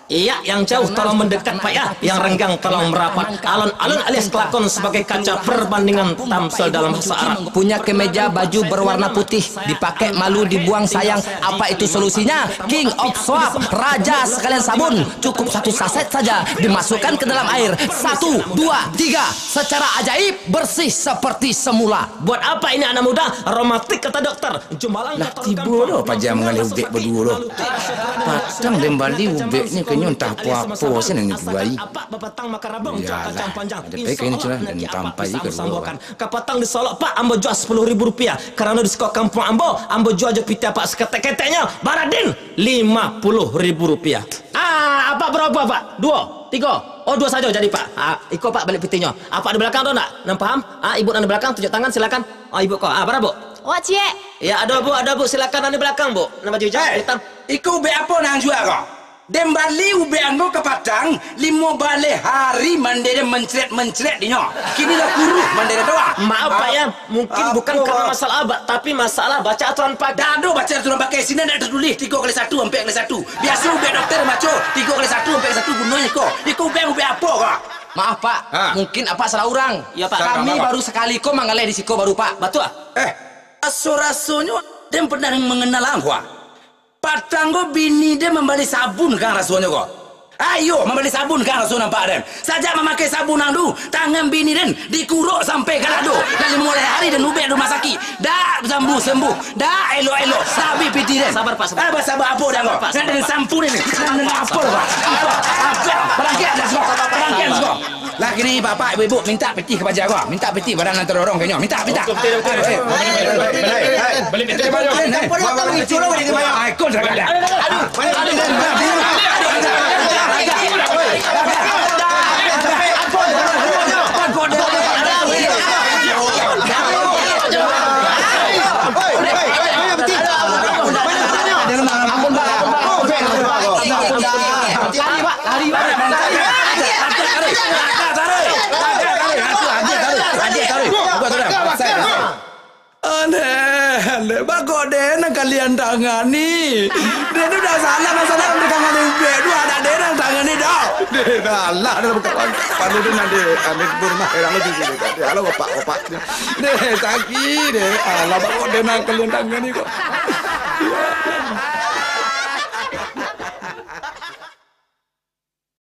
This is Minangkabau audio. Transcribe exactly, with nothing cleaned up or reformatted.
Iya, yang jauh tolong mendekat, Pak, ya. Yang renggang tolong merapat. Alon-alon alias kelakon sebagai kaca perbandingan tamsil dalam bahasa Arab. Punya kemeja baju berwarna putih, dipakai malu, dibuang sayang. Apa itu solusinya? King of Suap, raja sekalian sabun. Cukup satu saset saja, dimasukkan ke dalam air. Satu, dua, tiga. Secara ajaib, bersih seperti semula. Buat apa ini anak muda? Romantik, kata dokter. Lah tibo doh paja mangaleh ubek baduo doh. Patang den bali ubek ni kanyo antah apo-apo se nan dijuai. Iyolah, ado pai kanyo tu lah, den tampai kaduo urang. Kapatang di Solok, Pak, ambo jua sapuluah ribu rupiah. Karano di siko kampuang ambo, ambo jua jo pitih apak saketek-keteknyo. Bara den? Lima puluah ribu rupiah. Ah, apak bara buah, Pak? Duo? Tigo? Oh, duo sajo jadi, Pak. Ah, iko, Pak, baliak pitihnyo. Apak di balakang tu ndak? Nan paham? Ah, ibu nan di balakang, tunjuak tangan, silakan. Oh, ibu ko. Ah, bara, Bu? Wak ciek. Ya, ado, Bu, ado, Bu. Silakan, nan di balakang, Bu. Nan baju hijau, Hei, hitam. Iko ubek apo nan jua ko? Den bali ubek ambo kapatang, limo baleh hari mande den mencret-mencret dinyo. Kini lah kuruah mande den tu, ah. Maaf, Pak, ya. Mungkin bukan karena masalah abak, tapi masalah baca aturan pakai. Dak ado baca aturan pakai, sinan dak tatulih tigo kali satu, ampek kali satu. Biaso ubek dokter maco, tigo kali satu, ampek kali satu gunonyo iko. Iko ubek, ubek apo ko? Maaf, Pak. Ha. Mungkin apak salah urang. Ya, Pak. Kami baru sakali ko mangaleh di siko baru, Pak. Batua. Eh, raso-rasonyo den pernah manganal angku, ah. Patang ko bini den mambali sabun kan rasonyo ko. Ayo, mambali sabun kan raso nampak den. Sajak mamakai sabun ang tu, tangan bini den dikurok sampai ka dado. Dari mulai hari den ubek di rumah sakik. Dak sambuh-sambuh, dak elok-elok. Dak abih pitih den. Sabar, Pak, sabar. Ah, basaba apo den ko? Sabar, Pak, sabar, Pak. Nan den apo, Pak? Apo? Apo? Parangkek den ko. Parangkek den ko. Lah kini bapak, ibu-ibu, mintak pitih ka paja ko. Mintak pitih, badan nan tadorong kanyo. Mintak, mintak. Betul, betul, betul. Eh, eh, eh, eh, eh. Bali pitih ka paja. Eh, eh, eh. Aduh, aduh, aduh. Aneh, aneh. Bako den nan kalian tangani? Den tu dah salah, masalah nan ditangani ubek tu, anak den nan tangani doh. Deh, dah alah, dah buka wang. Panu tu nanti, amin pun mah, heran lagi. Alah, bapak, bapak. Deh, sakik, deh. Alah, bako den nan kalian tangani ko?